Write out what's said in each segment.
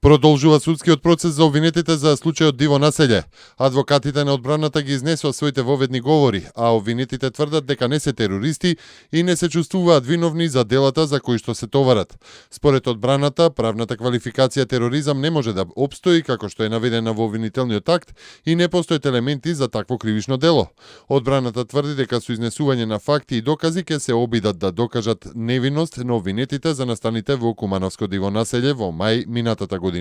Продолжува судскиот процес за обвинетите за случајот Диво населје. Адвокатите на одбраната ги изнесоа своите воведни говори, а обвинетите тврдат дека не се терористи и не се чувствуваат виновни за делата за кои што се товарат. Според одбраната, правната квалификација тероризам не може да опстои како што е наведена во обвинителниот акт и не постојат елементи за такво кривично дело. Одбраната тврди дека со изнесување на факти и докази ќе се обидат да докажат невиност на обвинетите за настаните во Кумановско Диво населје во мај минатата година.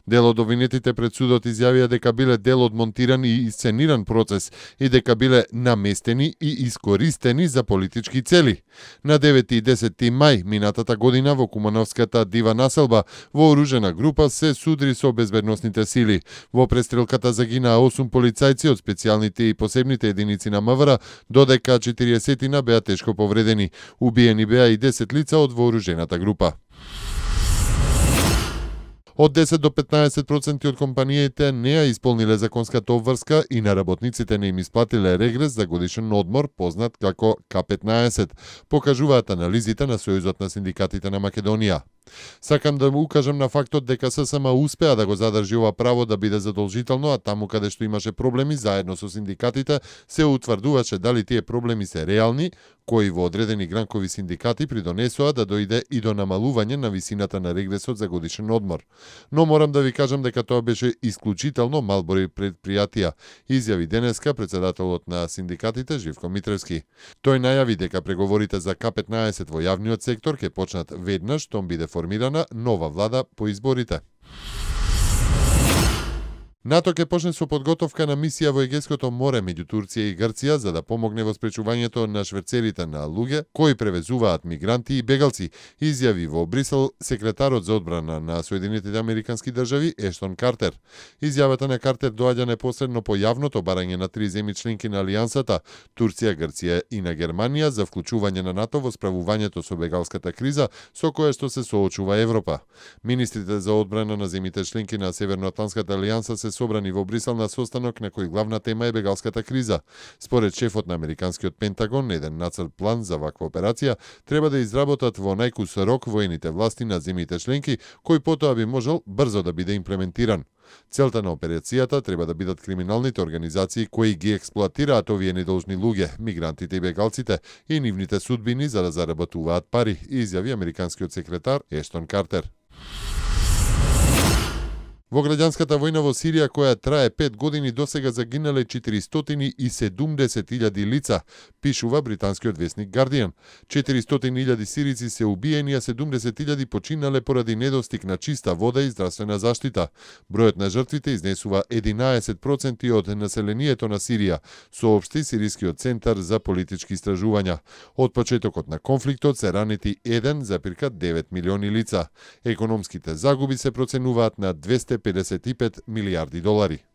Дел од обвинетите пред судот изјавија дека биле дел од монтиран и исцениран процес и дека биле наместени и искористени за политички цели. На 9 и 10 мај минатата година во Кумановската Дива населба вооружена група се судри со безбедносните сили. Во престрелката загинаа 8 полицајци од специјалните и посебните единици на МВР, додека 40 беа тешко повредени. Убиени беа и 10 лица од вооружената група. Од 10 до 15% од компаниите не ја исполниле законската обврска и на работниците не им исплатиле регрес за годишен одмор, познат како К15, покажуваат анализите на Сојузот на синдикатите на Македонија. Сакам да укажам на фактот дека ССМ успеа да го задржи ова право да биде задолжително, а таму каде што имаше проблеми заедно со синдикатите се утврдуваше дали тие проблеми се реални, кои во одредени гранкови синдикати придонесоа да дојде и до намалување на висината на регресот за годишен одмор. Но морам да ви кажам дека тоа беше исклучително мал број предпријатија, изјави денеска председателот на синдикатите Живко Митревски. Тој најави дека преговорите за К15 во јавниот сектор ќе почнат веднаш штом биде формирана нова влада по изборите. НАТО ќе почне со подготовка на мисија во Егејското море меѓу Турција и Грција за да помогне во спречувањето на шверцерите на луѓе кои превезуваат мигранти и бегалци, изјави во Брисел секретарот за одбрана на Соединетите Американски држави Ештон Картер. Изјавата на Картер доаѓа непосредно по јавното барање на 3 земји членки на Алијансата, Турција, Грција и на Германија за вклучување на НАТО во справувањето со бегалската криза со која што се соочува Европа. Министрите за одбрана на земјите членки на Северноатлантската алијанса се собрани во Брисел на состанок на кој главна тема е бегалската криза. Според шефот на американскиот Пентагон, еден нацрт план за ваква операција треба да изработат во најкус рок воените власти на земјите членки, кој потоа би можел брзо да биде имплементиран. Целта на операцијата треба да бидат криминалните организации кои ги експлоатираат овие недолжни луѓе, мигрантите и бегалците и нивните судбини за да заработуваат пари, изјави американскиот секретар Ештон Картер. Во граѓанската војна во Сирија, која трае 5 години, досега загинале 470.000 лица, пишува британскиот весник Guardian. 400.000 сирици се убиени, а 70.000 починале поради недостиг на чиста вода и здравствена заштита. Бројот на жртвите изнесува 11% од населението на Сирија, соопшти Сирискиот центар за политички истражувања. Од почетокот на конфликтот се ранети 1,9 милиони лица. Економските загуби се проценуваат на $255 милијарди.